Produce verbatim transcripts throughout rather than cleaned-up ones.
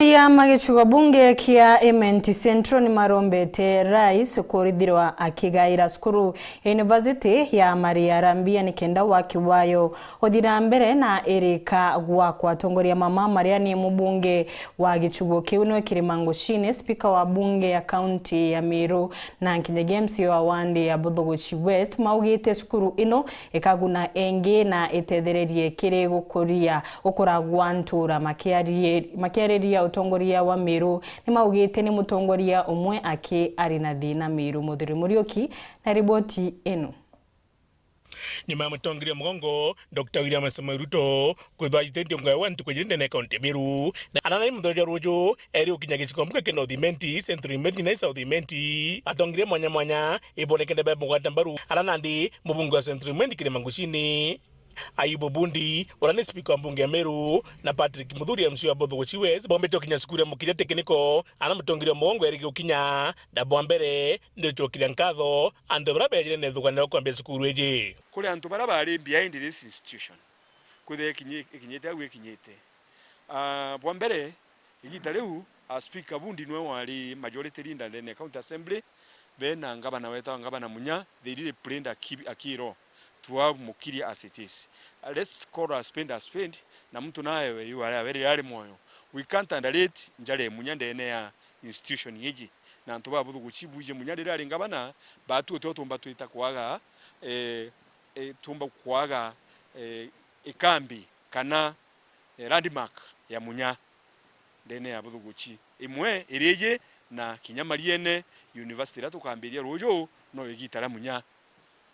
Ya magicigo bunge kia Imenti Central ni marombete rais kurithirwa akigaira cukuru ya University ya Maria Rambia nikenda waki wayo uthi na mbere na irika gwakwa. Atongoria mama maria ni mubunge wa gicigo kiu niwe Kirima Ngucine, spika wa bunge ya kaunti ya Meru, na nkinyagia M C A wa wandi ya Buthuguchi West maugite cukuru ino ikaguna engi na itethererie kiri gukuria, gukura gwa ntura. Makiarie-, makiariria utongoria wa Meru, ni maugite ni mutongoria umwe aki ari na thina Meru. Muthuri Muriuki na riboti ino. Nyuma ya mutongeria mugongo, Doctor William Samoei Ruto, kwithwa ajite nthiongo ya ntuku ijiri ndene ya kaunti ya Meru, na arana ni muthenya ruju eri gukinya gicigo mbuge kia North Imenti, Central Imenti na South Imenti. Atongeria mwanya mwanya ibonekene bemugwata mbaru, arana ndi mubunge wa Central Imenti Kirima Ngucine, Ayubu Bundi, uria ni spika wa mbunge ya Meru, na Patrick Muthuri, M C A wa Buthuguchi West, bombite gukinya cukuru ya Mukiria Technical, ana mutongeria mugongo eri gukinya, na bwa mbere, ndicokiria nkatho antu baria beejire na ithuganiro kwambia cukuru iji. Kuri antu baria baari behind this institution, kwithira ikinyi-, ikinyite au ikinyite. Ah, bwa mbere, igita riu, ah, Speaker Bundi niwe wari majority leader ndene ya County Assembly, be na ngavana wetawa Ngavana Munya, they really played a key, a key role to have Mukiria as it is. Ah, let's call a spade a spade, na muntu naewe yu aria aberire ari mwoyo. We can't underrate njara ya Munya ndene ya institution iji. Na antu ba Buthuguchi bwije Munya riria ari ngavana, batu utio tumba twita kwaga, eh, eh, tumba kwaga, eh, ikambi kana, eh, landmark ya Munya ndene ya Buthuguchi. Imwe iri iji na kinya Mariene, university iria tukambiria ruju no igita ria Munya.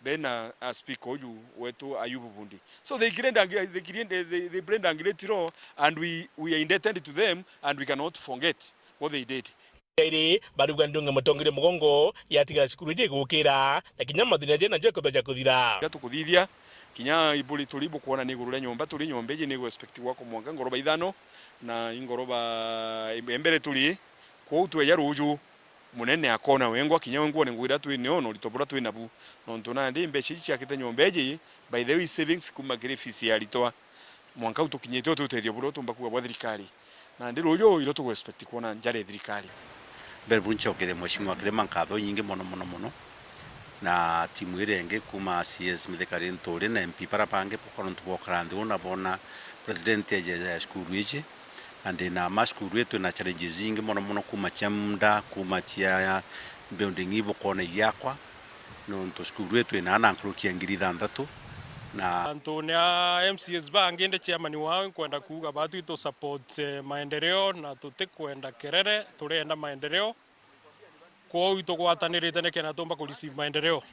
Bena a speaker uju wetu Ayubu Bundi. So they create ang-, they create, they, they, they play angileti role, and we, we are indebted to them and we cannot forget what they did. Iri bariuga ndunge mutongeria mugongo yatigara cukuru iji igukira, na kinya mathina jena jo ikethwa ja kuthira. Iria tukuthithia, kinya iburi turi bukwona ni iguru ria nyomba turi, nyomba iji ni igu expect gwakwa mwanka ngoroba ithano, na ingoroba ya mbere turi, kwou tweja ruju, munene akona wengwa, kinya wengwa ni ngwira twi nio na urito buria twi nabu. Nontu nandi mbeca iji ciakite nyomba iji, by the way, savings kuma kiri fees ya aritwa. Mwanka u tukinyite uti utethio buria utumba kuuga bwa thirikari. Nandi ruju irio tugu expect kwona njara ya thirikari. Mbere bu ncokerie Mheshimiwa Kirima nkatho inyingi mono, mono, mono, na timu iria ingi kuma C S Mithika Linturi na M P bara bangi, bukorwo ntu bwokara nthi uu na boona president eje ya cukuru iji. Na ndi na ma cukuru ii twina challenges inyingi mono mono, kuma cia muunda, kuma cia building ii bukoona igiakwa, nontu cukuru ii twina ana nkuruki ya ngiri ithanthatu. Na antune a M C As bangi, ndi chairman wao, nkwenda kuuga batwi tu support, eh, maendeleo, na tutikwenda kerere, turenda maendeleo. Kwou itugwatanirite nikenda tumba ku receive maendeleo.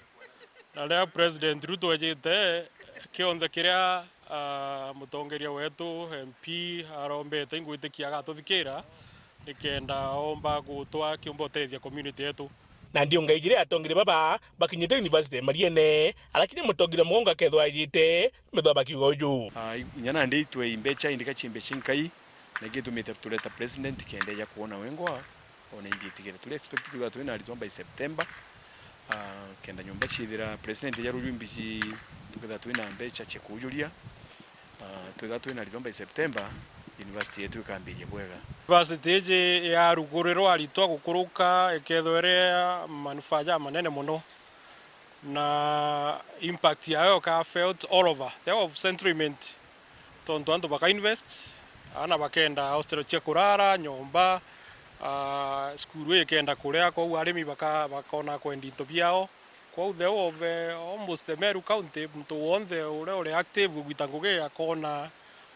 Na riria President Ruto ejite, kionthe kiria, ah, mutongeria wetu M P arombete, ingwitikia agatuthikira, nikenda omba gutwa kiumba utethia community yetu. Na ndiunga ijiri atongeria baba bakinyite university ya Mariene, arakinya mutongeria mugongo akethwa ejite, methwa bakiuga uju. Ah, i-, inya nandi itwe imbecha indika chimbecha inkai, na ingi itumite tureta president kenda eja kwona wengwa. Ona imbi itigere. Turi expect kwithirwa twina aritwa by September. Ah, kenda nyomba ciithira president ya ruju imbi ci-, tukethirwa twina mbecha cia kuujuria. Ah, twithirwa twina aritwa by September, university yetu ikambiria bwega. University iji yarugurirwa aritwa gukuruka, ikethirwa iri manufaa jamanene mono. Na impact yayo ika felt all over the whole of Central Imenti. Tontu antu baka invest, aana bakenda hostel cia kurara, nyomba, ah, cukuru ikenda kuria, kwou arimi baka-, bakona kwendia into biao. Kwou the whole of, eh, almost the Meru County, muntu wonthe uria uri active kugwita ngugi akona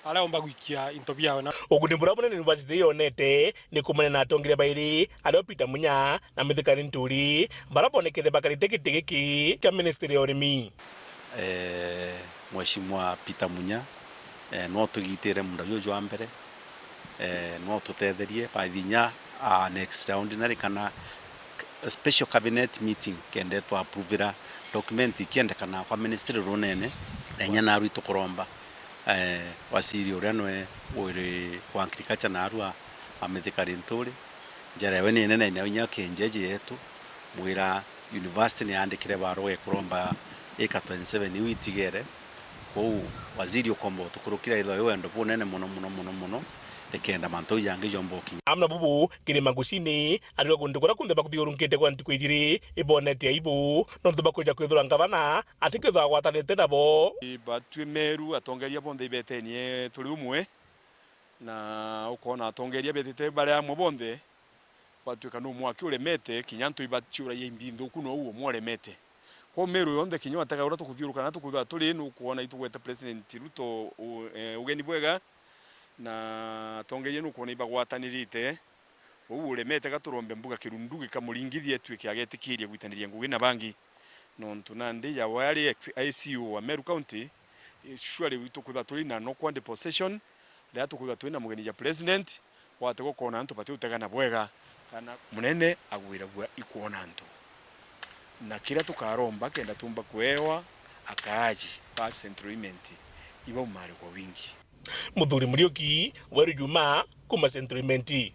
aria omba gwikia into biawe. Na uguni buria bunene university yonete ni kumenana na atongeria bairi, ario Peter Munya na Mithika Linturi, baria bonekete bakarite giti giki kia ministry ya urimi. Eh, Mheshimiwa Peter Munya, eh, no tugitire muunda juju jwa mbere, eh, no tutetherie by vinya, ah, an extraordinary kana special cabinet meeting kenda twa approvira document ikiendekana kwa ministry runene, na inya naru itukuromba, eh, waziri uria nwe wiri wa agriculture naru a, a Mithika Linturi, njara yawe ni nene na inya kinjeji yetu, mwira university ni yaandikire barua ikuromba ika twenty seven iu itigere. Kwou waziri ukomba utukurukira ithwa yu wendo bunene mono, mono, mono, mono, nikenda mantu jau jangi jomba ukinya. Amwe na bubu kiri Magusini, ariuga guntu kuria kunthe bakuthiurunkite kwa ntuku ijiri ibonete aibu nontu bakwija kwithirwa ngavana atikwithirwa agwatanite nabo. Batwi Meru atongeria bonthe ibetenie turi umwe, na ukoona atongeria betite bari amwe bonthe, gwatuika ni umwe aki uremete, kinya antu ibaciuragia imbi nthuku nou umwe uremete. Kwou Meru yonthe kinya watega uria tukuthiuruka na tukwithirwa turi, nukwona itugwete President Ruto u-, eh, ugeni bwega, na atongeria nukwona ibagwatanirite. Uu uremete gaturombe mbuga kirundu gikamuringithia etwike agetikiria gwitaniria ngugi na bangi. Nontu nandi ja we ari ex-, I C O wa Meru County, eh, surely tukwithirwa turi na no kwandi possession, riria tukwithirwa turi na mugeni ja president, gwatiga ukoona antu batiutegana bwega, kana munene agwiragua ikwona antu. Na kiria tukaromba kenda tumba kuewa akaaji ba Central Imenti ibaumare kwa wingi. Muthuri Muriuki, Weru Juma, kuma Central Imenti.